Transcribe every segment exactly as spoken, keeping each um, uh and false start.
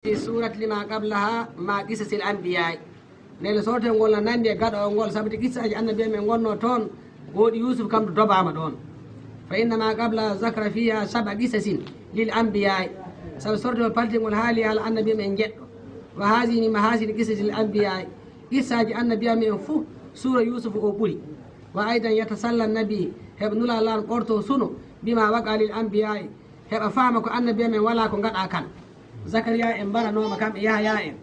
في سورة لما قبلها مع قصص الأنبياء. Ndelle sorte ngol na nandi e gaɗa o ngol, sabu de qissaaji annabiya men ngonno toon, woodi Yuusuf kam ɗo dobaama ɗoon. فإن ما قبلها ذكر فيها سبع قصص للأنبياء. Sabu sorte o paltingol haali haala annabiya men jeɗɗo. وهذه من محاسن قصص الأنبياء. Qissaaji annabiya men fuu, suura Yuusuf o ɓuri. وأيضا يتسلى النبي, heɓa Nulaaɗo Laamɗo ɓorto suno, بما وقع للأنبياء, heɓa faama ko annabiya men walaa ko ngaɗa kan. Zakariya en mbaranooma kam e Yahaya en.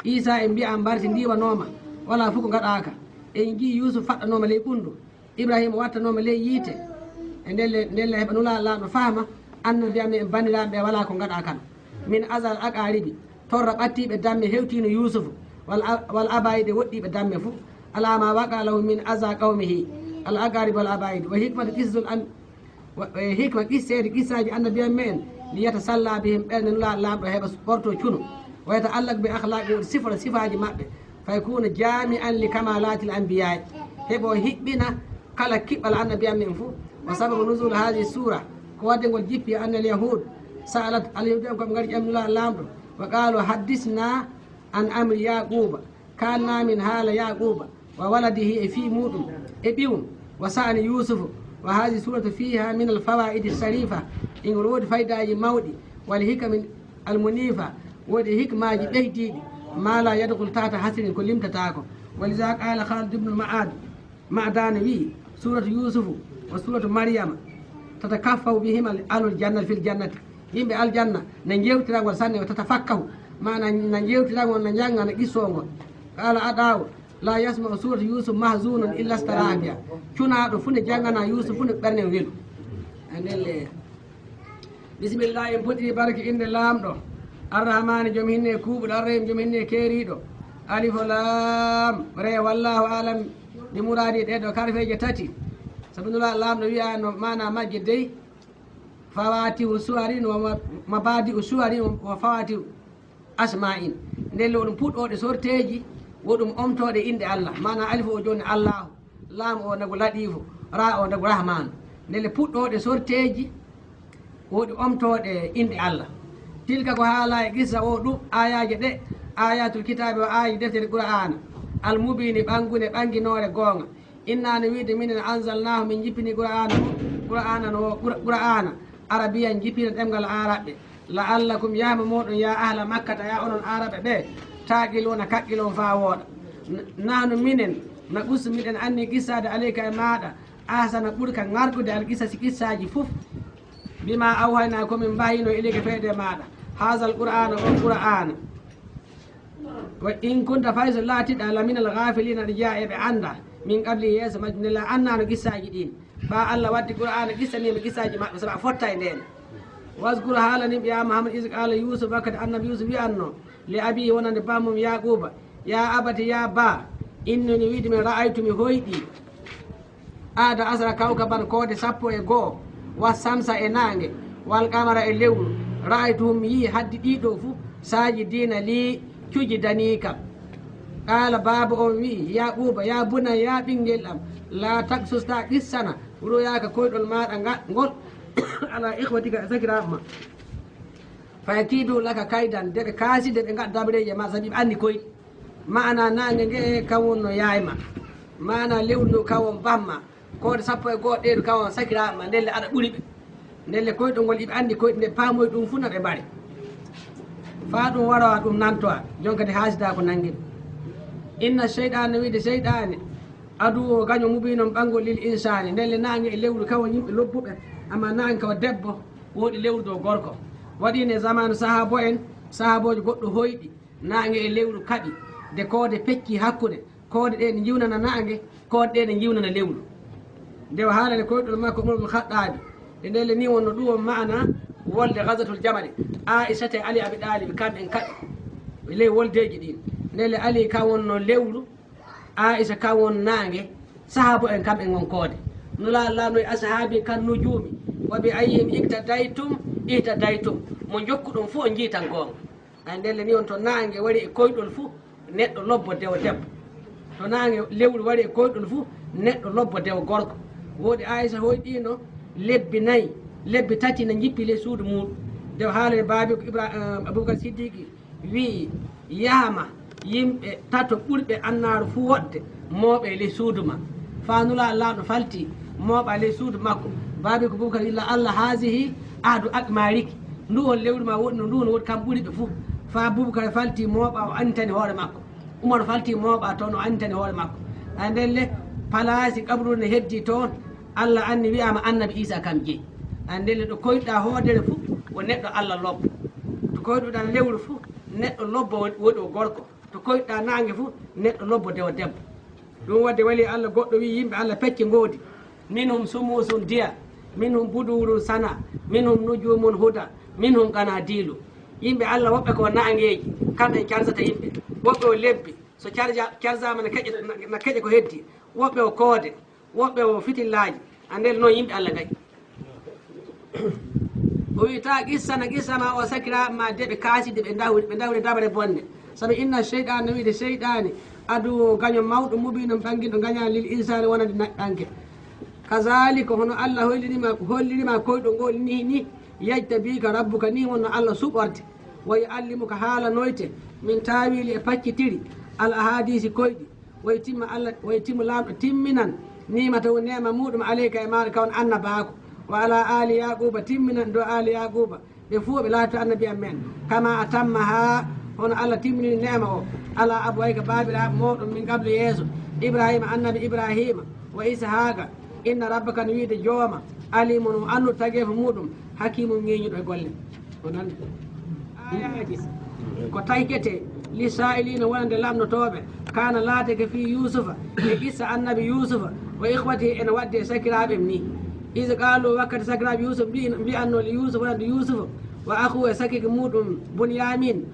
Iisaa en mbi'a mbarti ndiwanooma, walaa fof ko ngaɗaaka. En njii Yuusuf faɗɗanooma ley ɓunndu, Ibrahiima wattanooma ley yiite. E ndelle, ndelle heɓa Nulaaɗo Laamɗo faama, annabiya men en banndiraaɓe ɓe walaa ko ngaɗa kan. من أذى الأقارب, torra ɓattiiɓe damme hewtiino Yuusufu, والأبائد, woɗɗiiɓe damme fof. على ما وقع له من أذى قومه الأقارب والأبائد. وحكمة قصص الأن- Wa- e hikma qisseede qissaaji annabiya men, ليتسلى بهم, ɓernde Nulaaɗo Laamɗo heɓa ɓorto cuno. ويتعلق بأخلاقهم, sifora sifaaji maɓɓe. فيكون جامعا لكمالات الأنبياء, heɓo hiɓɓina kala kiɓɓal annabiya men fof. وسبب نزول هذه السورة, ko waɗde ngol jippi, أن اليهود سألت, Alyahuudu en ko ɓe ngari ƴami Nulaaɗo Laamɗo, وقالوا حدثنا عن أمر يعقوب, kaalnaa min haala Yaaquuba, وولده, e fii muuɗum, e ɓiyum, وشأن يوسف. وهذه السورة فيها من الفوائد الشريفة, e ngol woodi faydaaji mawɗi, والحكم المنيفة, woodi hikmaaji ɓeydiiɗi, ما لا يدخل تحت حصر, ko limtataako. ولذا قال خالد بن معاد, Ma'daan wiyi, سورة يوسف وسورة مريم تتكافأ بهما أهل الجنة في الجنة. Yimɓe aljanna na njeewtira ngol sanne, وتتفقه, maana na njeewtira ngol, na njannga, na qissoo ngol. قال عطاء: لا يسمع سورة يوسف محزون إلا استراح بها. Cunaaɗo fuu ne janngana Yuusuf fuu ne ɓernde welu. Anelle. Bismillah, en puɗɗii barke innde Laamɗo, Arrahmaani, jom hinnee kuuɓuɗo, Arrahiim, jom hinnee keeriiɗo. Alif Laam Ra, wallaahu aalam bi muraadi ɗee ɗoo karfeeje tati. Sabu Nulaaɗo Laamɗo wiyaano maana majje dey, fawaatihu suwarin wa ma-, mabaadi'u suwarin wa fawaatihu asmaa'in. Ndelle wo ɗum puɗɗooɗe sorteeji, wo ɗum omtooɗe innde Allah. Maana alif o jooni Allaahu, laam o nagu Laɗiifu, ra o nagu Rahmaanu. Ndelle puɗɗooɗe sorteeji, wo ɗi omtooɗe innde Allah. Tilka ko haala e qissa o ɗum, aayaaje ɗe, aayaatul kitaabi, o aayi deftere Qur'aana, al mubiini, ɓanngune, ɓannginoore goonga. Inna no wiide minen, anzalnaahu, min njippini Qur'aana o, Qur'aana no, Qur-, Qur'aana arabiyan, njippina ɗemngal Aaraɓɓe. La'allakum, yaama mooɗon, ya ahla Makkata, ya onon Aaraɓɓe ɓe, taaqiluuna, kaqqilon faa wooɗa. N-, nahnu minen, naqussu, miɗen anni qissaade, alayka, e maaɗa, ahsana, ɓurka ŋarɗude, al qisasi, qissaaji fof, bima awhaynaa, ko min mbahyino, ilayka, fewde e maaɗa, haazal Qur'aana, on Qur'aana. Wa in kunta, fay so laatiɗa, la minal gaafiliina, aɗa jeyaa e ɓe anndaa, min qabli, yeeso majjum, nde la annaano qissaaji ɗiin. Faa Allah waddi Qur'aana, qissaniima qissaaji maɓɓe, sabu a fotta e ndeen. Waskur, haalanim ɓe, yaa Muhammad, is qaala Yuusuf, wakkati annabi Yuusuf wi'anno, li abiihi, wonande bammum Yaaquuba, yaa abati, yaa baa, inni, no wiide min, ra'aytu, mi hoyɗii, ahada asara kawkaban, koode sappo e goo, wa samsa, e naange, wal qamara, e lewru, ra'aytuhum, mi yi'i, haddi ɗii ɗoo fuu, saajidiina lii, cujidanii kam. Qaala, baaba on wi'i, Yaaquuba, yaa bunayya, yaa ɓinngel am, laa taqsus, taa qissana, ru'yaaka, koyɗol maaɗa nga-, ngol, alaa ikhwatika, e sakiraaɓe ma. Fa yakiidu laka kaydan, de ɓe kaasi, de ɓe ngaɗa dabareeji e ma, sabi ɓe anndi koyɗi. Maana naange nge kam wonno yaay ma. Maana lewru ndu kam won bamma. Koode sappo e goo ɗee du kam won sakiraaɓe ma, ndelle aɗa ɓuri ɓe. Ndelle koyɗol ngol iɓe anndi koyɗi, nde paamoyi ɗum fuu na ɓe mbare. Faa ɗum warowa ɗum nantowa, jon kadi haasida ko nanngi ɗum. Inna seyɗaane, wiide seyɗaane, aduwwu, gaño, mubiinun, ɓanngol, lil insaani. Ndelle naange e lewru kam won yimɓe lobbuɓe, amma naange kam debbo, woodi lewru dow gorko. Waɗi ne zamaanu sahaabo en, sahaaboojo goɗɗo hoyɗi, naange e lewru kaɓi, de koode pecci hakkunde, koode ɗe ne njiwnana naange, koode ɗe ne njiwnana lewru. Nde o haalani koyɗol makko Umar bun Khaɗɗaabi, e ndelle ni wonno ɗum won maana wolde Ghazwatul Jamali. Aisata e Ali Abi Ɗaalib kamɓen kaɓi ley woldeeji ɗin. Ndelle Ali kan wonno lewru, Aisha kan won naange, sahaabo en kamɓe ngon koode. Nulaaɗo laamnoyi ashaabi kan nujuumi, wa bi ayyihim iqtadaytum ihtadaytum. Mo njokkuɗon fuu on njiitan goonga. Ay ndelle ni on to naange wari e koyɗol fuu, neɗɗo lobbo dewo debbo. To naange lewru wari e koyɗol fuu, neɗɗo lobbo dewo gorko. Woodi Aisha hoyɗiino lebbi nayi, lebbi tati na njippi ley suudu muuɗum. Nde o haalani baabi ko Ibra-, eh, Abubakar Siddiqi, Wi'i, yahama yimɓe tato ɓurɓe annaaru fuu woɗde, mooɓe e ley suudu ma. Faa Nulaaɗo Laamɗo faltii, mooɓa ley suudu makko. Baabiiko Bubakar illa Allah, haasihi ahadu aqmaariki. Ndu won lewru ma woɗi, ndu won woɗi kam ɓuri ɓe fuu. Faa Bubakar faltii mooɓa, o anntani hoore makko. Umar faltii mooɓa toon, o anntani hoore makko. Ay ndelle, palaasi qabru ne heddii toon. Allah anni wi'aama Annabi Iisaa kam jeyi. Ay ndelle, ɗo koyɗa hoodere fuu, wo neɗɗo Allah lobbo. To koyɗuɗa lewru fuu, neɗɗo lobbo wo-, woni o gorko. To koyɗa naange fuu, neɗɗo lobbo de o debbo. Ɗum waɗde wali Allah goɗɗo wi'i yimɓe Allah pecce ngoodi. Minhum sumuusun diya, minhum buduurun sana, minhum nujuumun huda, minhum qanaadiilu. Yimɓe Allah woɓɓe ko naangeeji, kamɓe carsata yimɓe. Woɓɓe o lebbi, so carja-, carjaama na keƴe, na, na keƴe ko heddi. Woɓɓe o koode, woɓɓe o fitillaaji. A ndel noon yimɓe Allah ngayi. O wi'i, "Taa qissa na qissa ma o sakiraaɓe ma de ɓe kaasi de ɓe ndahuri, ɓe ndahuri dabare bonde." Sabi inna seyɗaana, wi'de seyɗaani, aduwwun gaño mawɗo, mubiinun ɓannginɗo gañaali lil insaani wonande neɗɗanke. Kazaalika hono Allah holliri ma, holliri ma koyɗol ngol nii, nii, yajtabiika rabbuka, nii wonno Allah suɓorde. Wa yu'allimuka haalanoyte min taawiili e paccitiri al ahaadiisi koyɗi. Wa yutimma Allah, wa yutimmu Laamɗo timminan ni'matahu neema muuɗum aleyka e maaɗa ka on annabaaku. Wa ala aali Yaaquuba timminan dow aali Yaaquuba. Ɓe fuu ɓe laatoto annabi am men. Kama atammaha hono Allah timminiri neema o ala abwayka baabiraaɓe mooɗon min qablu yeeso. Ibraahiima annabi Ibraahiima wa Ishaaqa. Inna rabbaka no wi'de jooma alimun o anndu tageefo muuɗum hakiimun ŋeeñuɗo e golle. O nani. Aayaaji ko taykete li saa'iliina wonande lamndotooɓe, kaana laatake fii Yuusufa, e qissa annabi Yuusufa, wa ikhwatihi ene waɗde e sakiraaɓe nii. Izi qaalu wakkati sakiraaɓe Yuusufa mbi'i-, mbi'anno li Yuusufa wonande Yuusufa, wa akhuhu e sakiike muuɗum Bunyamin.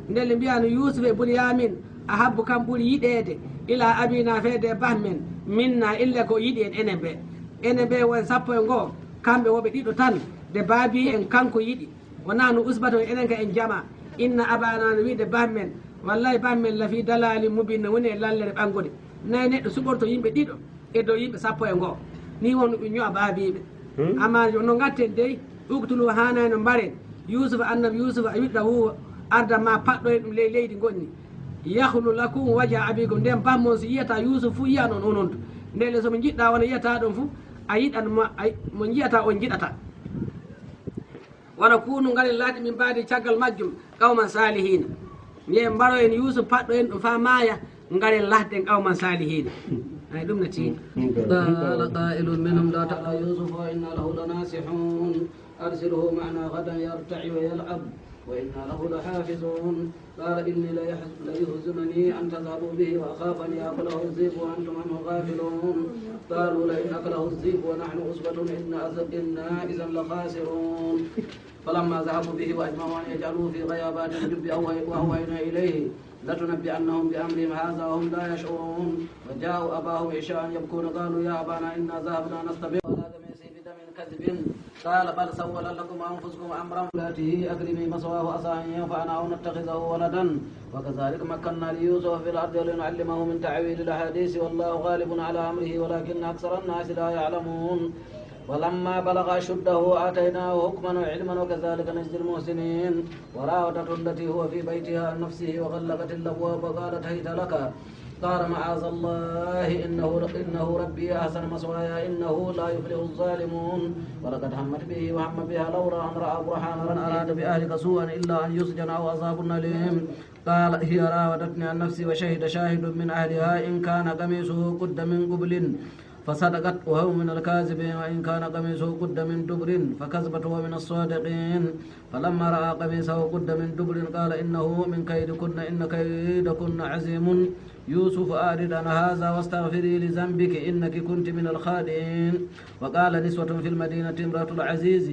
Ndelle mbi'anno Yuusufa e Bunyamin, ahabbu kam ɓuri yiɗeede, ilaa abinaa feede bah men, minna ille ko yiɗi en enen ɓe. Enen ɓe won sappo e ngoo, kamɓe woɓe ɗiɗo tan, de baabii en kanko yiɗi. Wonaa no usbata o enen ka en jama. Inna abana no wi'de bah men. Wallahi bah men la fii dalaalin mubiin no woni e lallere ɓanngude. Nayi neɗɗo suɓorto yimɓe ɗiɗo e dow yimɓe sappo e ngoo. Nii won ɗum ño'a baabiiɓe. Hmm? Amma yo no ngatten dey, uktulu haanay no mbaren. Yuusufa, annabi Yuusufa, a wiɗɗa huuwa, arda ma paɗɗo en ɗum ley leydi ngonni. Yakhlu lakum wajha abikum. Nden bah mon so yiyata Yuusufa fuu yiyan on onon to. Ndelle so mo njiɗɗa wona yiyata ɗon fuu, a yiɗan mo, a, mo nji'ata on njiɗata. Wala kunu ngaren laati min baadi caggal majjum qawman saalihiina. Nde mbaro en Yuusuf paɗɗo en ɗum faa maaya, ngaren lahden qawman saalihiina. Ay ɗum na tiiɗi. قال قائل منهم لا تقتلوا يوسف وإنا له لناصحون أرسله معنا غدا يرتع ويلعب وإنا له لحافظون. قال إني ليحز-، ليحزنني أن تذهبوا به وأخاف أن يأكله الذئب وأنتم عنه غافلون. قالوا لئن أكله الذئب ونحن عصبة إنا إذ-، إنا إذا لخاسرون. فلما ذهبوا به وأجمعوا أن يجعلوه في غيابات الجب أوحي-، وأوحينا إليه لتنبئنهم بأمرهم هذا وهم لا يشعرون. وجاءوا أباهم عشاء يبكون قالوا يا أبانا إنا ذهبنا نستبق وهذا قميصي بدم كذب. قال بل سولت لكم أنفسكم أمرا. امرأته أكرمي مثواه عسى أن ينفعنا أو نتخذه ولدا وكذلك مكنا ليوسف في الأرض ولنعلمه من تأويل الأحاديث والله غالب على أمره ولكن أكثر الناس لا يعلمون. ولما بلغ أشده آتيناه حكما وعلما وكذلك نجزي المحسنين. وراودته التي هو في بيتها عن نفسه وغلقت الأبواب وقالت هيت لك. قال معاذ الله إنه، إنه ربي أحسن مثواي إنه لا يفلح الظالمون. ولقد همت به وهم بها لولا أن رأى برهان ربه. أراد بأهلك سوءا إلا أن يسجن أو عذاب أليم. قال هي راودتني عن نفسي وشهد شاهد من أهلها إن كان قميصه قد من قبل فصدقت وهو من الكاذبين وإن كان قميصه قد من دبر فكذبت وهو من الصادقين. فلما رأى قميصه قد من دبر قال إنه من كيدكن إن كيدكن عظيم. يوسف أعرض عن هذا واستغفري لذنبك إنك كنت من الخاطئين. وقال نسوة في المدينة امرأة العزيز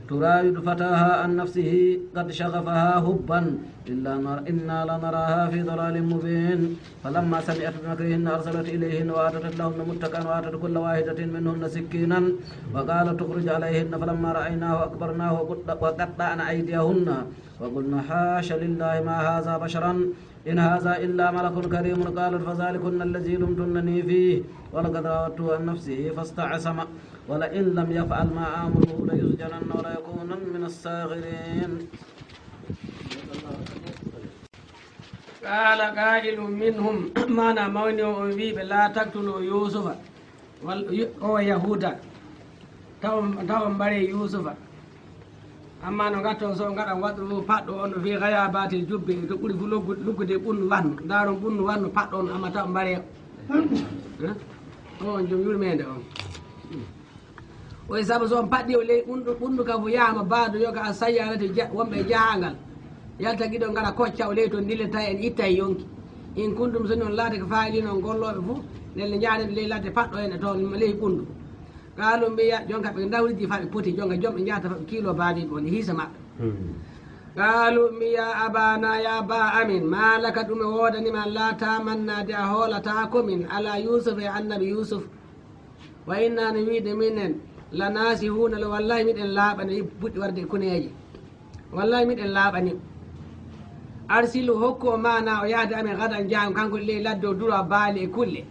تراود فتاها عن نفسه قد شغفها حبا إلا نر-، إنا لنراها في ضلال مبين. فلما سمعت بمكرهن أرسلت إليهن وأعتدت لهن متكئا وآتت كل واحدة منهن سكينا وقالت اخرج عليهن فلما رأينه أكبرنه وقط-، وقطعن أيديهن وقلن حاش لله ما هذا بشرا إن هذا إلا ملك كريم. قالت فذلكن الذي لمتنني فيه ولقد راودته عن نفسه فاستعصم ولئن لم يفعل ما آمره ليسجنن وليكونن من الصاغرين. Qaala qaa'ilun minhum, maana mawni o on wi'i ɓe, "Laa taqtuluu Yuusufa." Wal-, yu-, o Yahuuda, taw on, taw on mbaree Yuusufa. Amma no ngatton so on ngaɗan waɗɗo fof paɗɗo on fii ghayaabaatil jubbi, to ɓuri fu luggu-, luggude ɓunnu wannu. Ndaaron ɓunnu wannu paɗɗo on, amma taw on mbaree. Eh? O on jom yurmeende on. O e sabu so on paɗɗi o ley ɓundu, ɓundu ka fu yahama baado yoga a sayyaarati ja-, wonɓe e jahangal. Yalta giɗo ngara kocca o ley to ndillata en itta e yonki. In kuntum so ni on laatake faa'iliina on gollooɓe fu, ndelle njahaɗen ley ladde paɗɗo en e toon ley ɓundu. Qaaluu mbiya, jonka ɓe ndawridi fa ɓe poti, jonka jom ɓe njahata fa ɓe kiiloo baabiiɓe on e hiisa maɓɓe. Hmm. Qaaluu mbiya, "Abaana ya baa amin, maa laka ɗume woodani ma laa taamanna de a hoolataako min, alaa Yuusuf e annabi Yuusuf." Wa innaa no wiide minen, la naasihuuna lo, wallahi miɗen laaɓani buɗɗi warde e kuneeje. Wallahi miɗen laaɓani. Arsilu hokku o maana o yahde amen gadan jaahan kanko ley ladde o dura baali e kulle.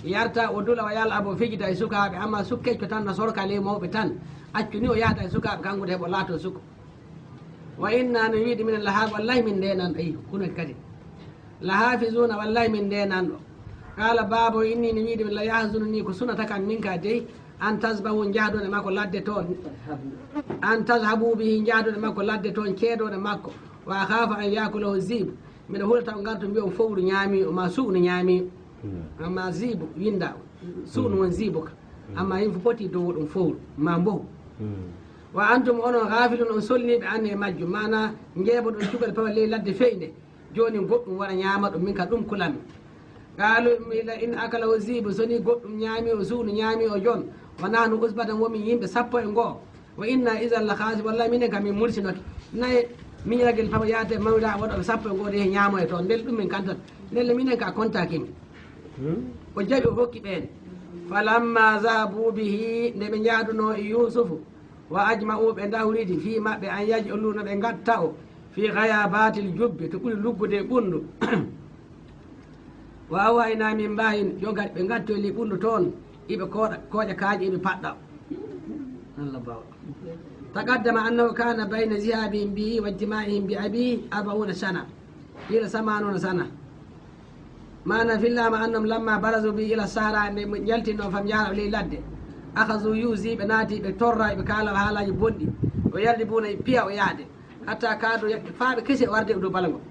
Yarta o dula wa yal'abu o fijida e sukaaɓe, amma sukkecco tan na sorka ley mawɓe tan. Accu ni o yahda e sukaaɓe kanko de heɓo laato suko. Wa inna no wiide minen lahaa, wallahi min ndeenan, ayi, kuno kadi. La haafizuuna, wallahi min ndeenan ɗo. Qaala baabo inni no wiide min la yahzununi ko sunata kan min ka dey, an tasbahu njahdon e makko ladde toon. An tashabu bihi njahdon e makko ladde toon ceedon e makko. Wa akhaafu an yaakulahu zibu. Miɗo hula taw ngartu mbiyon fowru ñaami o ma suunu ñaami. Hmm. Amma zibu winda suunu won zibu ka. Hmm. Amma yimɓe foti dow ɗum fowru ma mbohu. Hmm. Wa antum onon ghafilun on solniiɓe an e majjum. Maana njeeboɗon cukalel peewal ley ladde feynde. Jooni goɗɗum wara ñaama ɗum, min ka ɗum kulanmi. Qaalu mi la in akalahu zibu, so ni goɗɗum ñaami o suunu ñaami o jon. Wa nahnu usbatan, wo min yimɓe sappo e ngoo. Wa inna izan la khasi, wallahi minen kam min mursinoke. Naye miñiragel pama yaade mawɗa waɗoɓe sappo e ngoo de ñaamo e toon. Ndel ɗum min kantat. Ndelle minen ka kontaaki min. Hmm? O jaɓi o hokki ɓeen. Falamma zahabu bihi, nde ɓe njahdunoo e Yuusufu, wa ajma'u ɓe ndawridi fii maɓɓe an yaj'aluuna ɓe ngatta o fii ghayaabatil jubbi, to ɓuri luggude e ɓunndu. Wa awhaynaa min ba'di, joga ɓe ngattoyi ley ɓunndu toon, iɓe kooƴa, kooƴa kaaƴe, iɓe paɗɗa. Allah baawo. Taqaddama annahu kaana bayna zihaabihim bihi wa ijtimaa'ihim bi abiihi arba'uuna sana, qiila samaanuuna sana. Maana fillaama annahum lamma barazu bihi ila sahara, nde ɓe njaltinoo fam yaha ley ladde. Akhazu yu'zi, ɓe naati, ɓe torra, ɓe kaala haalaaji bonɗi. O yaldi buuna piya o yahde. Hatta kaadu yakke faa ɓe kesi e warde e dow balagol.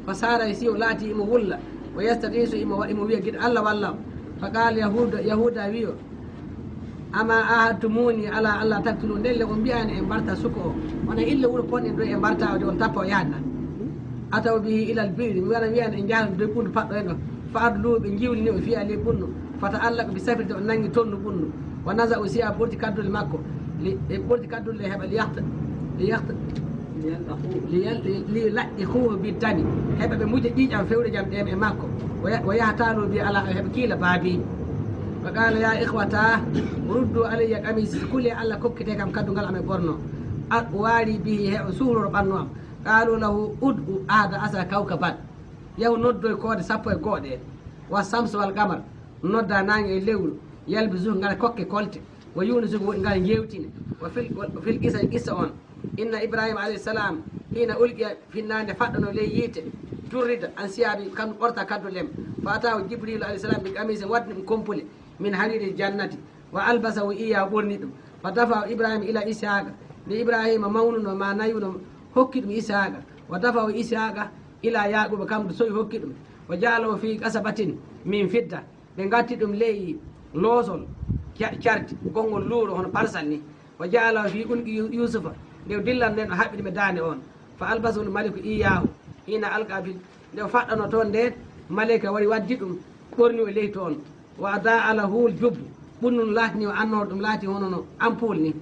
Fa saara e si o laati imo wulla, o yastadiisu imo wa-, imo wiya giɗo Allah walla o. Fa qaala Yahuuda, Yahuuda wiyo, "Ama ahadtumuni ala alla taktulu, ndelle on mbi'ani en mbarta suko o. Wona ille wuro ponɗen ɗo en mbarta o de on tappa o yahna. Ataw bihi ilal bi'ri, mi wona wi'ani en njahan dow ɓundu paɗɗo en o. Fa adlu ɓe njiwlini o fiya ley ɓunnu. Fa ta'allaq bi safirde o nangi tonnu ɓunnu. Wa naza'u siya ɓorti kaddule makko. Li, ɓe ɓorti kaddule heɓa li yahta, li yahta, li yal-, li, li laɗɗi huuhu bi dami. Heɓa ɓe muja ƴiiƴam fewre jam ɗem e makko. Wa ya-, wa yahtaalu bi ala heɓa kiila baabi. Wa qaala ya ikhwata, ruddu alayya qamisi, kule Allah kokkite kam kaddungal am e ɓorno. A, waari bihi he o suhloro ɓannu am. Qaalu lahu ud'u ahada asara kawkaban. Yahu noddoy koode sappo e gooɗe. Wa samsu wal qamar. Nodda naange e lewru. Yalbisu ngara kokke kolte. Wa Yuunus ko woɗi ngal njeewtine. Wa fil, wa fil qissa, qissa on. Inna Ibrahima alayhi salam, hina ulqiya, finnaande faɗɗono ley yiite, durrida an siyabi, kam ɓorta kaddule mum. Fa ataahu Jibrilu alayhi salam bi qamisin, waɗni ɗum kompule, min hariri jannati. Wa albasahu iya, ɓorni ɗum. Fa dafahu Ibrahima ila Ishaqa. Nde Ibrahima mawnuno, ma nayuno, hokki ɗum Ishaqa. Wa dafahu Ishaqa ila Yaquba, kam sowi hokki ɗum. Wa ja'alahu fi qasabatin min fidda. Ɓe ngatti ɗum ley loosol ca-, cardi, konngol luuro hono parsal ni. Wa ja'ala fi unqi Yu-, Yuusufa, nde o dillan nden o haɓɓini ɓe daande on. Fa albasahul maliku iyyaahu, hiina alqa fil, nde o faɗɗano toon nde, maleyka wari waddi ɗum, ɓorni o ley toon. Wa adaa lahul jubbu, ɓunnun laatini o annoor ɗum laati hono no ampoule ni.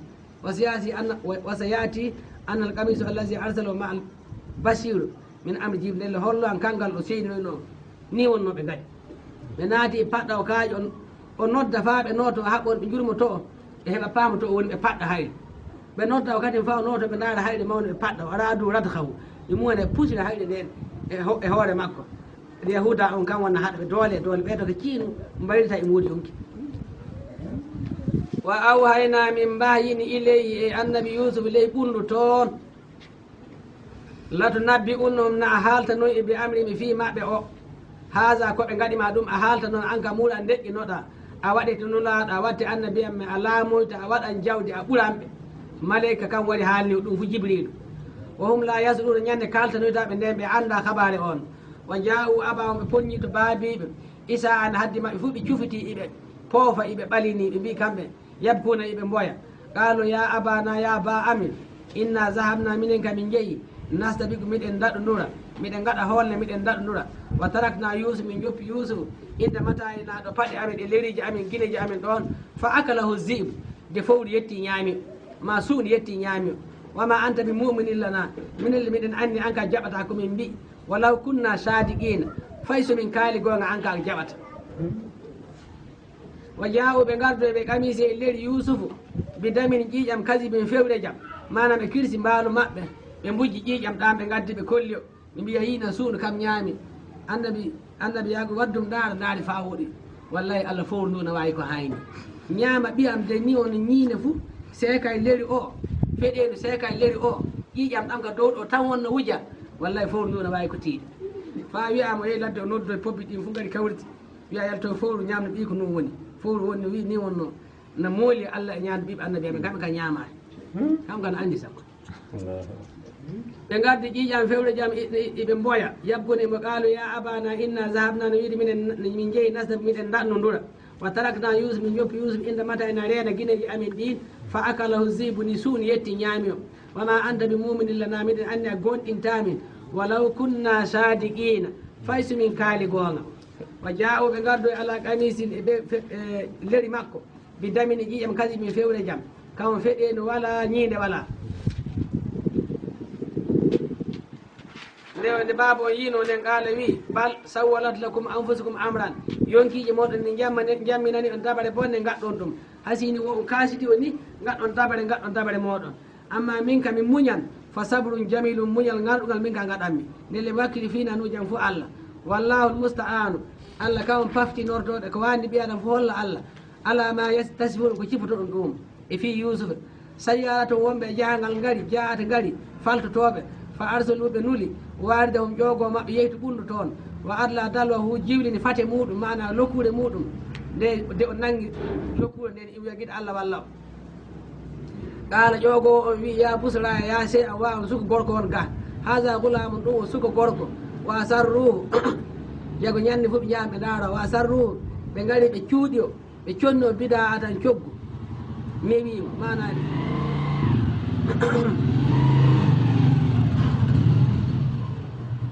Wa sayati anna, wa, wa sayati anna al qamisu allazi arsalahu ma al bashiru min amri Jibril, ndelle hollo an kanngal o seyninoyno. Ni wonno ɓe ngaɗi. Ɓe naati e paɗɗa o kaaƴe on, o nodda faa ɓe nooto, o haɓɓa on ɓe njurmoto o, ɓe heɓa paamoto o woni ɓe paɗɗa hayre. Ɓe nodda o kadi faa o nooto ɓe ndaara hayre mawnde ɓe paɗɗa, o araa dow radhahu. Ɓe muwana e pusira hayre nden e ho-, e hoore makko. Yahuuda on kam wonna haɗa ɓe doole e doole, ɓeydo ko ciinu mbaylita e muuri yonki. Wa awhayna min mbahyini ilayhi e annabi Yuusuf ley ɓunndu toon. Latunabbi'unnahum, na a haalta non e bi amri mi fii maɓɓe o. Haza ko ɓe ngaɗi ma ɗum, a haalta non an ka muula ndeƴƴinoɗa. A waɗete nulaaɗo, a waɗte annabi am, a laamoyta, a waɗan jawdi, a ɓuran ɓe. Maleyka kan wari haalni ɗum fu Jibriilu. Wa hum la yas'uruna, ñande kaaltanoyta ɓe nden ɓe annda kabaare on. Wa jaa'u abahum, ɓe ponnyi to baabiiɓe. Isa an haddi maɓɓe fu ɓe cufiti iɓe poofa iɓe ɓalini ɓe mbi kamɓe. Yabkuna iɓe mboya. Qaalu ya abana, ya ba amin, inna zahabna, minen ka min jeyi, nastabiqu, miɗen daɗundura, miɗen ngaɗa hoolne, miɗen daɗundura. Wa tarakna Yusuf, min joppi Yusufu, inda mata'ina, ɗo paɗe amin e leriiji amin, gineeji amin ɗon. Fa akalahu zi'bu, de fowru yetti ñaami, ma suuɗi yetti ñaami. Wa ma anta bi mu'minin lana, minen le miɗen anndi an ka jaɓata ko min mbi'i. Walaw kunna sadiqina, fay so min kaali goonga an ka jaɓata. Wa jaa'u, ɓe ngardoyi ɓe qamiisi e leri Yuusufu, bi damin, ƴiiƴam, kazibin, fewre jam, maanaam ɓe kirsi mbaalu maɓɓe, ɓe mbujji ƴiiƴam ɗam, ɓe ngaddi ɓe kolli o, ɓe mbiya yiina suuno kam ñaami. Annabi, annabi Yaaquuba waddum ndaara, ndaari faa wooɗi. Wallahi Allah fowru ndu na waawi ko hayni. Ñaama ɓiyam de ni on ñiine fu, seekay leri o, feɗeenu seekay leri o, ƴiiƴam ɗam ka dow ɗo tan wonno wuja. Wallahi fowru ndu na waawi ko tiiɗi. Faa wi'aama o yehi ladde o noddoyi pobbi ɗin fu ngari kawriti. Wiya yalto fowru ñaamno ɓii ko nun woni. Fowru woni no wi'i ni wonno. Na mooli Allah e ñaamde ɓiɓɓe annabi amen, kamɓe ka ñaamaani. Kam ka na anndi sakko. Ɓe ngaddi ƴiiƴam fewre jam, i- i- iɓe mboya. Yabkuna mo qaalu ya abana inna zahabna, no wiide minen min jeyi nasda miɗen daɗno ndura. Wa tarakna Yusuf, min joppi Yusuf inda mata ena reena gineeji amin ɗin. Fa akalahu zibu, ni suuni yetti ñaami o. Wa ma anta bi muminin lana, miɗen anndi a gonɗintaa min. Walaw kunna sadiqina, fay so min kaali goonga. Wa jaa'u, ɓe ngardoyi ala qamisin e be fe- e leri makko, bi damin, e ƴiiƴam kazibin fewre jam, kam feɗeenu walaa, ñiinde walaa. Nde nde baaba on yiinoo nden, qaala, wi'i, bal sawwalat lakum anfusukum amran, yonkiiji mooɗon ni njamma- njamminani on dabare bonde, ngaɗɗon ɗum. Hasini wo on kaasidi on ni, ngaɗɗon dabare, ngaɗɗon dabare mooɗon. Amma min ka min muñan, fa sabrun jamilun, muñal ŋarɗugal min ka ngaɗanmi. Ndelle mi wakkili fii nanuuji am fu Allah. Wallahul musta'anu, Allah ka on paftinortooɗo ko waandi ɓii Aadama fu holla Allah. Ala ma yas- tasifun, ko cifotoɗon ɗum. E fii Yuusufa. Sayyaraton, wonɓe e jahangal ngari, ja'at ngari, faltotooɓe. Fa arsalu, ɓe nuli, waaridahum, ƴoogoo maɓɓe, yeytu ɓundu toon. Wa adla dalwahu, jiwlini fate muuɗum, maana lokkuure muuɗum. Nde, nde o nangi lokkuure nden, iwya giɗo Allah walla o. Qaala, ƴoogoowo on wi'i, ya busra, ya sey a waawa suka gorko on ga. Haza gulaamun, ɗum o suka gorko. Wa asarruhu, yago ñande fof ɓe njahan ɓe ndaara. Wa asarruhu, ɓe ngari ɓe cuuɗi o, ɓe conni o bida atan coggu. Newi mo, maanaaji.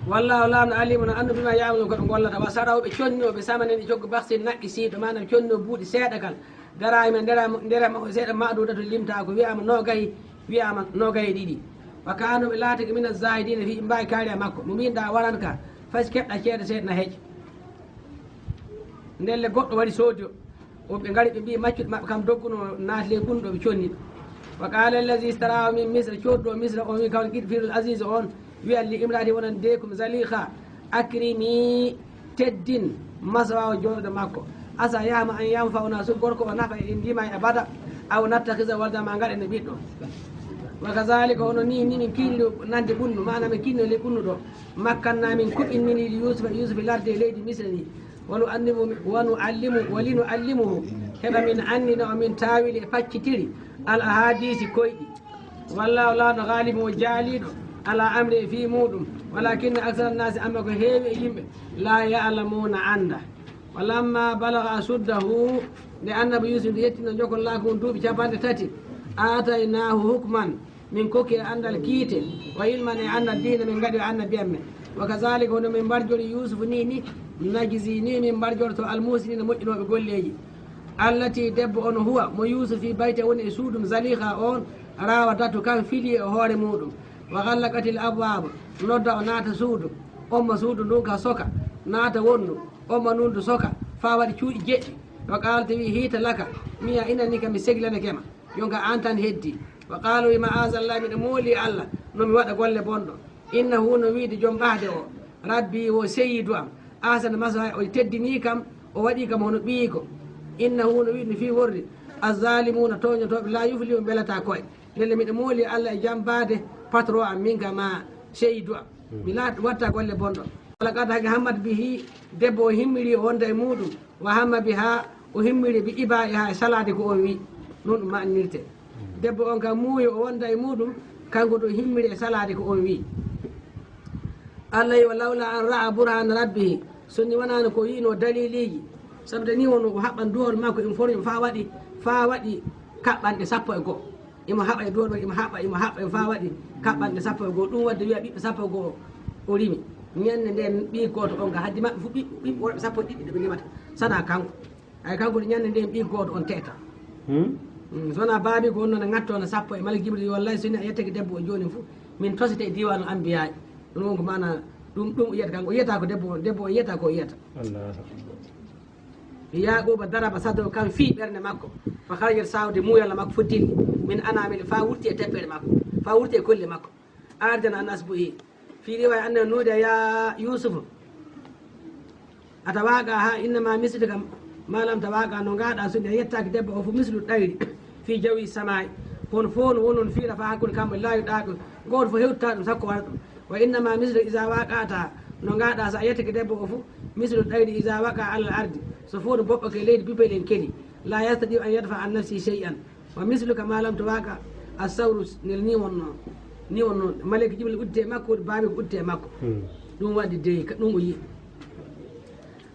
Wallahu, Laamɗo, alimun, anndu bima ya'malun, ko ɓe ngollata. Wa saraw, ɓe conni o, ɓe samanin e coggu baksin naqqi siiɗo, maanaam conni o buuɗi seeɗa kal. Darahima, ndera-, ndera makko seeɗa, ma'dudatun, limtaa ko, wi'aama noogay, wi'aama noogay e ɗiɗi. Wa kaanu, ɓe laatake, mina zaahidina, fii ɓe mbaawi kaari e makko. Mo miin ɗa waran ka, fay so keɓɗa ceede seeɗa na heƴa. Ndelle goɗɗo wari soodi o. O ɓe ngari ɓe mbi'i maccuɗo maɓɓe kam dogguno naati ley ɓundu ɗo ɓe conni ɗo. Wa qaala allazi ishtarahu min Misra, coodɗo Misra on wi'i kam Qitfirul Aziz on, wi'a li imraati wonan deekum Zalikha, akrimi, teddin maswaahu jooɗoode makko. Asa yahma an yanfa'una, so gorko o nafa en ndima e abada, aw nattakhidha walada, ma ngaɗen ɓiɗɗo. Wa kazalika, hono ni, ni min kinni nande ɓunnu, maana min kinni ley ɓunnu ɗo. Makkanna, min kuɓinnini li Yusufa, Yusufa larde e leydi Misra ni. Wa nu'allimu, wa nu'allimu, wa linu'allimuhu, heɓa min anndina o min taawili e paccitiri al ahadisi koyɗi. Wallahu, Laamɗo, ghalibun, o jaaliiɗo, ala amri, e fii muuɗum. Walakinna aksara nnaasi, amma ko heewi e yimɓe, la ya'lamuuna, annda. Wa lamma balaga ashuddahu, nde annabi Yuusuf nde yettino jokol laakum duuɓi capanɗe tati, aataynaahu hukman, min kokki e anndal kiite, wa ilman, e anndal diina, min ngaɗi o annabi amen. Wa kazalika, hono min mbarjori Yuusuf ni, ni najzi, ni min mbarjorto almuhsiniina, moƴƴinooɓe golleeji. Allati, debbo on, huwa, mo Yuusuf, fi bayti, woni e suudum, Zalikha on, rawadatu, kan fili e hoore muuɗum. Wa ghallaqatil abwaaba, nodda o naata suudu, omma suudu ndun ka soka, naata wondu, omma ndun du soka, faa waɗi cuuɗi jeɗɗi. Wa qaalat, wi, hiita laka, miya inani ka, mi seglanake ma. Jonka an tan heddi. Wa qaalu, wi, ma'aazallah, miɗo mooli Allah, no mi waɗa golle bonɗo. Innahu, no wiide jom ɓahde o, Rabbi, wo seyidu am. Ahsana maswaya, o teddini kam, o waɗi kam hono ɓiyiiko. Innahu, no wiide no fii worri, azzalimuuna, tooñotooɓe, la yuflihu, ɓe mbelataa koye. Ndelle miɗo mooli Allah e jambaade patron am, min ka ma Sey du'a. Mi laat-, watta golle bonɗo. Wala qad haqi hammat bihi, debbo o himmiri o wonda e muɗum. Wa hamma biha, o himmiri bi iba'iha e salaade ko on wi. Noon ɗum ma'nirte. Debbo on kam muuyo o wonda e muɗum, kanko to himmiri e salaade ko on wi. Allah yo lawla an ra'a burhana rabbihi. So ni wonano ko yino daliliji. Sabu de ni wonno o haɓɓan duhol makko, im fori fa waɗi, fa waɗi kaɓɓanɗe sappo e go'o. Imo haɓa e duwal, imo haɓa, imo haɓa, imo fa waɗi kaɓɓanɗe sappo e go'o. Ɗum waɗde wiya ɓiɓɓe sappo e go'o o rimi. Ñande nden ɓii gooto on, ga haddi maɓɓe fof ɓiɓɓe, ɓiɓɓe worɓe sappo e ɗiɗi ɓe rimata. Sana kanko. Ay kanko, ñande nden ɓii gooto on teeta. Hmm? Mm, so wonaa baabi ko wonno no ngatto no sappo e Malik Jibril, wallahi so ni a yettake debbo o jooni fof, min tosete e diiwaanul anbiyaa. Ɗum won ko maana ɗum, ɗum o yiyata kanko. O yiyata ko debbo on, debbo o yiyata ko o yiyata. Allahu akbar. Yaaquuba daraba sadro, kam fii ɓernde makko. Fa harajat sawde muuyalla makko fof dilli. Min anamili, faa wurti e teppeɗe makko. Faa wurti e kolle makko. Arjana an asbuhi. Fii riwaya annabi nuudiya ya Yuusufu. A tawaaqa ha innama misluka ma lam tawaaqa, no ngaɗa so a yettaaki debbo o fof mislu ɗayri fii jawi samaa'i. Kono fof no wonon fiira faa hakkunde kamɓe laawi ɗaako. Gooto fof hewtata ɗum sakko wara ɗum. Wa innama mislu iza waqa'ta, no ngaɗa so a yettake debbo o fof, mislu ɗayri iza waqa alal ardi, so fof no boɓɓake leydi bipel en keli, la yastati an yadfa an nafsi shay'an, wa misluka ma lam tuwaqa as-sawru, nel ni wonno, ni wonno, maleyka Jibril uddite e makko, baabi ko uddite e makko. Hmm. Ɗum waɗi dey, ka ɗum o yi'i.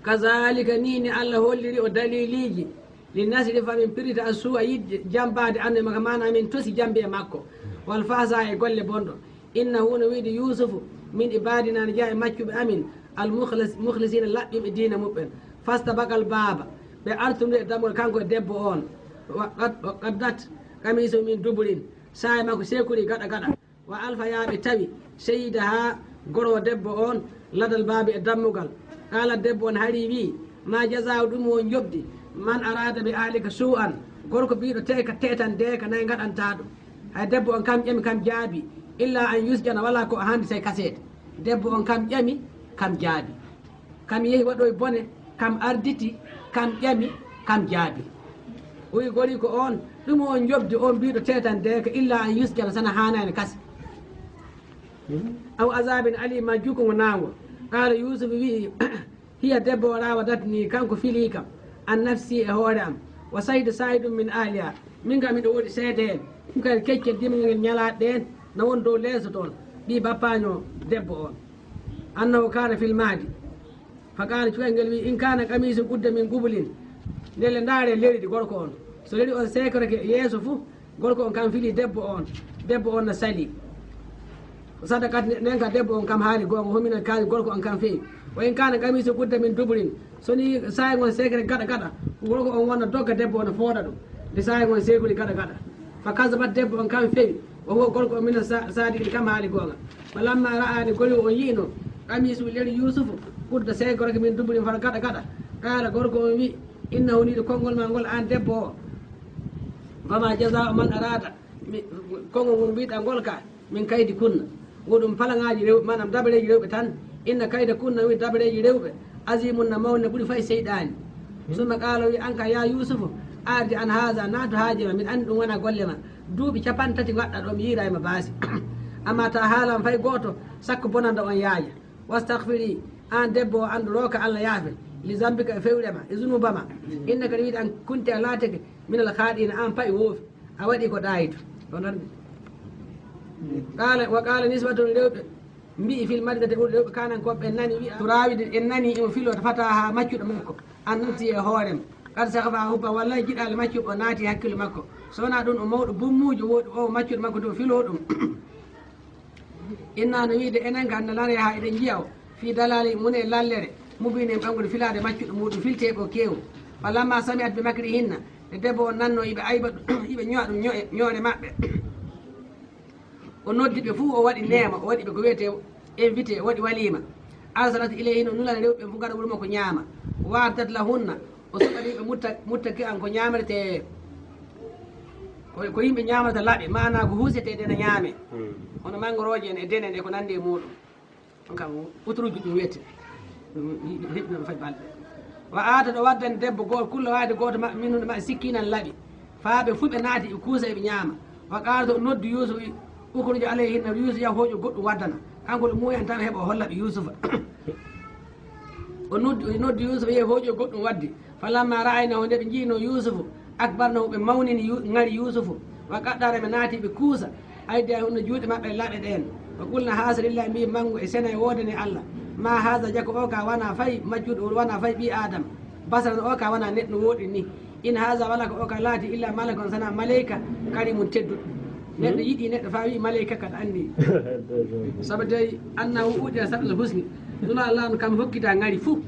Kazalika ni, ni Allah holliri o daliliji, Li nasrifa, min pirrita, assu'a, yidde jambaade annabi makko, maana min tosi jambi e makko. Wal fahsa, e golle bonɗo. Innahu, no wiide Yuusufu, min ibadina, no jeyaa e maccuɓe amin, al mukhlas-, mukhlisina, laɓɓinɓe diina muɓɓen. Fastabaqal baaba, ɓe artude e dammugal kanko e debbo on. Wa qad-, wa qaddat qamisu min duburin, saa'i makko seekori gaɗa gaɗa. Wa alfa, yaa ɓe tawi, seyyidaha, goro debbo on, ladal baabi, e dammugal. Qaala, debbo on hari wi'i, ma jazaa'u, ɗum won njoɓdi, man araada bi ahlika suu'an, gorko biiɗo teeka teetan deeka nay ngaɗanta ɗum. Hay debbo on kam ƴami, kam jaabi, illa an yusjana, wala ko o handi sey kaseede. Debbo on kam ƴami, kam jaabi. Kam yehi waɗoy bone, kam arditi, kam ƴami, kam jaabi. O wi goriko on, ɗum on njoɓdi on biiɗo teetande ka illa an yusjana, sana haanani kasi. Aw azabin alima, jukkungo naango. Qaala Yuusufu wi'i, hiya debbo o rawadatni, kanko fili kam, an nafsi e hoore am. Wa sayda saidun min ahliha, min kam miɗo woodi seede en. Ɗum kadi keccel dimangel ñalaaɗe ɗen, na won dow leeso toon, ɓii bappaño debbo on. Annahu kana fil mahdi. Fa qaala, cukalel ngel wi'i, in kana qamisu qudda min qubulin. Ndelle ndaare leri di gorko on. So leri on seekorake yeeso fu, gorko on kam fili debbo on. Debbo on na sali. Sadaqat, nen ka debbo on kam haali goonga, homina kaali gorko on kam feewi. Wa in kana qamisu qudda min duburin. So ni saa'i ngon seekere gaɗa gaɗa, gorko on wonna dogga debbo on fooɗa ɗum. Nde saa'i ngon seekori gaɗa gaɗa. Fa kazabat, debbo on kam feewi. Wa huwa, gorko on, mina sa-, sadiqin, kam haali goonga. Falamma ra'a, nde gori on yi'ino, qamisu, leri Yuusufu, qudda, seekorake, min duburin, far gaɗa gaɗa. Qaala, gorko on wi', innahu, ni ɗo konngol ma ngol aan debbo o. Fama jazaa'u man araada, mi, konngol ngol mbiɗa ngol ka, min kaydi kunna. Wo ɗum palaŋaaji rewɓe, maanaam dabareeji rewɓe tan. Inna kayda kunna, wi dabareeji rewɓe, azimun, na mawni, na ɓuri fay seyɗaani. Summa qaala, wi, an ka ya Yuusufu, ardi an haza, naatu haaje ma, min anndi ɗum wona golle ma. Duuɓi capanɗe tati ngaɗɗa ɗo, mi yiiray ma baasi. Amma ta haalan fay gooto, sakko bonanda on yaaja. Wastaghfiri, an debbo o, andu rooka Allah yaafe. Li zambika, e fewre ma, e zunuba ma. Innaka, wiide an, kunti, a laatake, minal khaadi'ina, an pa'i woofi. A waɗi ko ɗaayitu. On ɗon. Qaala, wa qaala niswatun, rewɓe mbi'i, fil madinati, ɓurɓe rewɓe kaanankooɓe, ɓe nani wi'a, turaawidi, en nani imo filoo fataha, maccuɗo makko, an nafsi, e hoore mum. Qad shaghafaha hubbuha, wallahi jiɗaale maccuɗo o naati hakkille makko. So wonaa ɗum, o mawɗo bummuujo, woodi o maccuɗo makko to filoo ɗum. Inna, no wiide enen kan, naraha, eɗen njiya o, fii dalalin, woni e lallere, mubiinin, ɓanngude filaade maccuɗo muɗum, filtee ko keewu. Falamma sami'at bi makrihinna, nde debbo on nanno iɓe ayba ɗum, iɓe ño'a ɗum ño'e, ño'ere maɓɓe. O noddi ɓe fuu, o waɗi neema, o waɗi ɓe ko wiyetee invité, o waɗi waliima. Arsalat ilayhinna, o nulani rewɓe ɓen fuu ngara wuro makko ñaama. Wa a'ddat lahunna, o soɓani ɓe mutta-, muttaki'an, ko ñaamertee, ko, ko yimɓe ñaamarta laɓi, maanaa ko huusetee de na ñaamee. Hmm. Hono manngorooje en e dene en e ko nanndi e muuɗum. Ɗum kam, utruju ɗum wiyetee. Ɗum, ɗum, ɗum, ɗum fay balɗe. Wa aatat, o waddani debbo gooto, kulla waahida, gooto maɓɓe, minhunna, maɓɓe, sikkiinan, laɓi. Faa ɓe fuu ɓe naati, ɓe kuusa, eɓe ñaama. Wa qaalat, o noddi Yuusufa, wi, ukhruj alayhinna, Yuusufa, yah hooƴu goɗɗum waddana. Kanko ɗo muuyan tan heɓa o holla ɓe Yuusufa. O noddi, o noddi Yuusufa, yehi hooƴi goɗɗum waddi. Falamma ra'aynahu, nde ɓe njiino Yuusufu, akbarnahu, ɓe mawnini Yu-, ŋari Yuusufu. Wa qaɗɗa'na, ɓe naati ɓe kuusa. Aydiyahunna, juuɗe maɓɓe laɓe ɗeen. Wa qulna haasa lillahi, mbi manngu e sena e woodani Allah. Ma haasa, jako o ka wana fay, majjuɗo o wana fay ɓii Aadama. Basaran, o ka wana neɗɗo wooɗi ni. In haasa, wala ko o ka laati, illa malakun, sana maleyka, karimun, tedduɗo. Neɗɗo yiɗi neɗɗo faa wi'i maleyka, kaɗa anndi. Sabu dey, annahu uɗiya sab'al husni. Nulaaɗo Laamɗo kam hokkita ŋari fuu.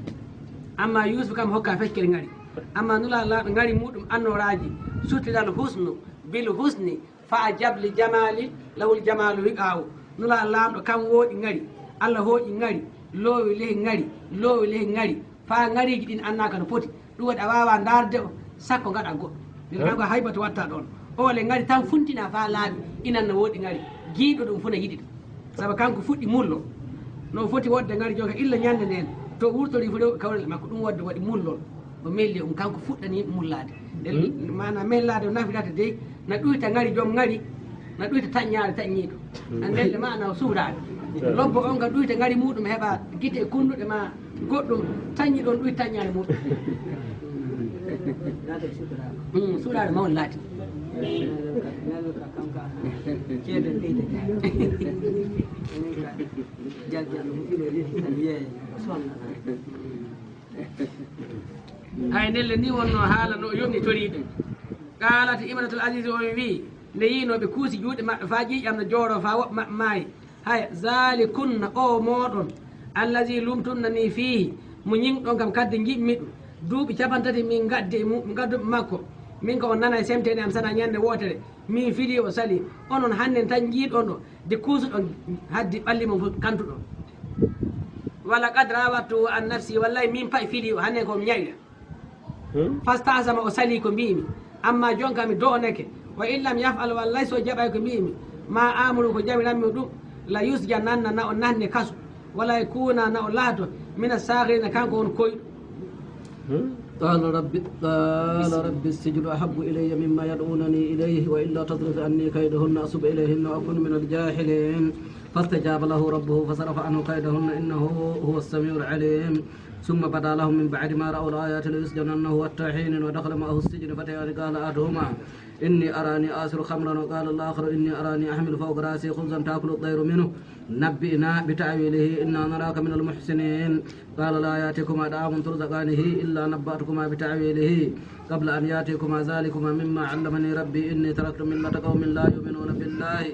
Amma Yuusufa kam hokka feccere ŋari. Amma Nulaaɗo Laamɗo ŋari muuɗum annooraaji. Suttiral husnu bil husni. Fa ajab li jamaali, lahul jamaalu wi'aawu. Nulaaɗo Laamɗo kam wooɗi ŋari. Allah hooƴi ŋari, loowi lehi ŋari, loowi lehi ŋari. Faa ŋariiji ɗin annaaka no poti. Ɗum waɗi a waawaa ndaarde o, sakko ngaɗa goɗɗo. Ndeen kanko haybatu watta ɗoon. O le ŋari tan funtina faa laaɓi, inan no wooɗi ŋari. Jiiɗo ɗum fuu na yiɗi ɗum. Sabu kanko fuɗɗi mullo. No o foti wodde ŋari jonka illa ñande ndeen. To wurtori fu rew kawrel makko ɗum wodde waɗi mullol. O melli um kanko fuɗɗani yimɓe mullaade. Ndeen maana mellaade o nafirata dey, na ɗuyta ŋari joom ŋari, na ɗuyta taƴñaare taƴñiiɗo. Na ndelle maana o suuraade. Lobbo on ka ɗuyta ŋari muuɗum heɓa gite kunnuɗe ma goɗɗum taƴñi ɗon ɗuyta taƴñaare muuɗum. Mm, suuraade mawɗo laati. Hay ndelle ni wonno haala no o yoni toriiɗo. Qaalat imratul azizi, o wi'i, nde yiinooɓe kuusi juuɗe maɓɓe faa ƴiiƴam no jooro faa woɓɓe maɓɓe maayi. Haya, zaalikunna, o mooɗon, allazi lumtunna ni fiihi, mo ñiŋɗon kam kaddi njiɗmi ɗum. Duuɓi capantati min gaddi e mu-, min gaddu makko. Min ko on nanay semteende am sana ñande wootere. Min filii o salii. Onon hannden tan njiiɗon ɗo, de kuusuɗon haddi ɓalli mon fof kantuɗon. Wa laqad raawattuhu an nafsihi, wallay min pay filii o, hannden ko mi ñaawira. Fasta'sama, o salii ko mbiimi. Amma jonka mi do'oneke. Wa in lam yaf'al, wallay so jaɓay ko mbiimi. Ma amuru, ko jamiranmi ɗum. La yusjananna, na o nanne kasu. Wala yakuna, na o laato. Mina saagirina, kanko on koyɗo. قال رب، قال رب السجن أحب إلي مما يدعونني إليه وإلا تصرف عني كيدهن أصب إليهن وأكن من الجاهلين. فاستجاب له ربه فصرف عنه كيدهن إنه هو السميع العليم. ثم بدا لهم من بعد ما رأوا الآيات ليسجننه حتى حين ودخل معه السجن فتيان قال أحدهما إني أراني أعصر خمرا وقال الآخر إني أراني أحمل فوق رأسي خبزا تأكل الطير منه نبئنا بتأويله إنا نراك من المحسنين. قال لا يأتيكما طعام ترزقانه إلا نبأتكما بتأويله قبل أن يأتيكما ذلكما مما علمني ربي إني تركت ملة قوم لا يؤمنون بالله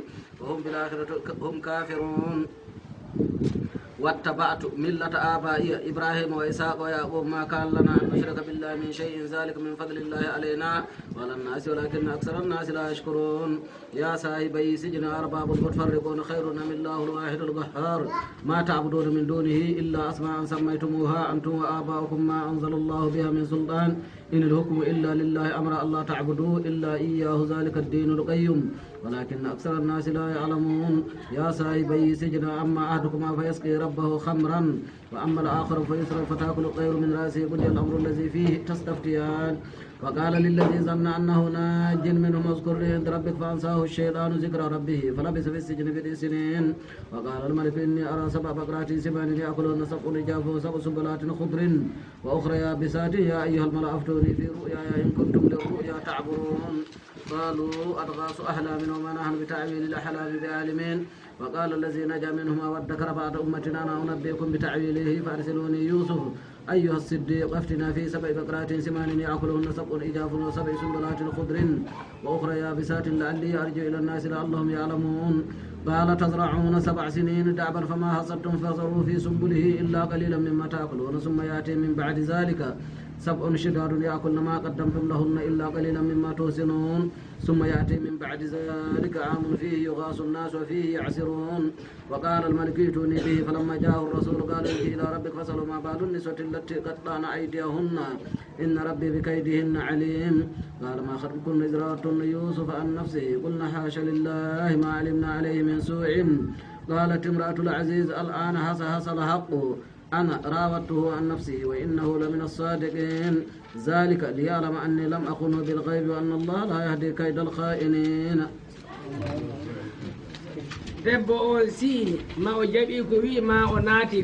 وهم بالآخرة هم كافرون. واتبعت ملة آبائي إبراهيم وإسحاق ويعقوب ما كان لنا أن نشرك بالله من شيء ذلك من فضل الله علينا وعلى الناس ولكن أكثر الناس لا يشكرون. يا صاحبي السجن أأرباب متفرقون خير أم الله الواحد القهار ما تعبدون من دونه إلا أسماء سميتموها أنتم وآباؤكم ما أنزل الله بها من سلطان إن الحكم إلا لله أمر ألا تعبدوا إلا إياه ذلك الدين القيم ولكن أكثر الناس لا يعلمون. يا صاحبي السجن أما أحدكما فيسقي ربه خمرا وأما الآخر فيصلب فتأكل الطير من رأسه قضي الأمر الذي فيه تستفتيان. وقال للذي ظن أنه ناج منهم اذكرني عند ربك فأنساه الشيطان ذكر ربه فلبث في السجن بضع سنين. وقال الملك إني أرى سبع بقرات سمان يأكلهن سبع عجاف وسبع سنبلات خضر وأخرى يابسات يا أيها الملأ أفتوني في رؤياي إن كنتم للرؤيا تعبرون. قالوا أضغاث أحلام وما نحن بتأويل الأحلام بعالمين. وقال الذي نجا منهما وادكر بعد أمة أنا أنبئكم بتأويله فأرسلوني يوسف أيها الصديق أفتنا في سبع بقرات سمان يأكلهن سبع عجاف وسبع سنبلات خضر وأخرى يابسات لعلي أرجع إلى الناس لعلهم يعلمون. قال تزرعون سبع سنين دأبا فما حصدتم فذروا في سنبله إلا قليلا مما تأكلون ثم يأتي من بعد ذلك سبع شداد يأكلن ما قدمتم لهن إلا قليلا مما تحصنون. ثم يأتي من بعد ذلك عام فيه يغاث الناس وفيه يعصرون. وقال الملك ائتوني به فلما جاءه الرسول قال ارجع إلى ربك فاسأله ما بال النسوة اللاتي قطعن أيديهن إن ربي بكيدهن عليم. قال ما خطبكن إذ راودتن يوسف عن نفسه قلن حاش لله ما علمنا عليه من سوء. قالت امرأة العزيز الآن حصحص الحق أنا راودته عن نفسه وإنه لمن الصادقين. ذلك ليعلم أني لم أخنه بالغيب وأن الله لا يهدي كيد الخائنين. Debbo on si'i ma o jaɓi ko wi'i ma o naati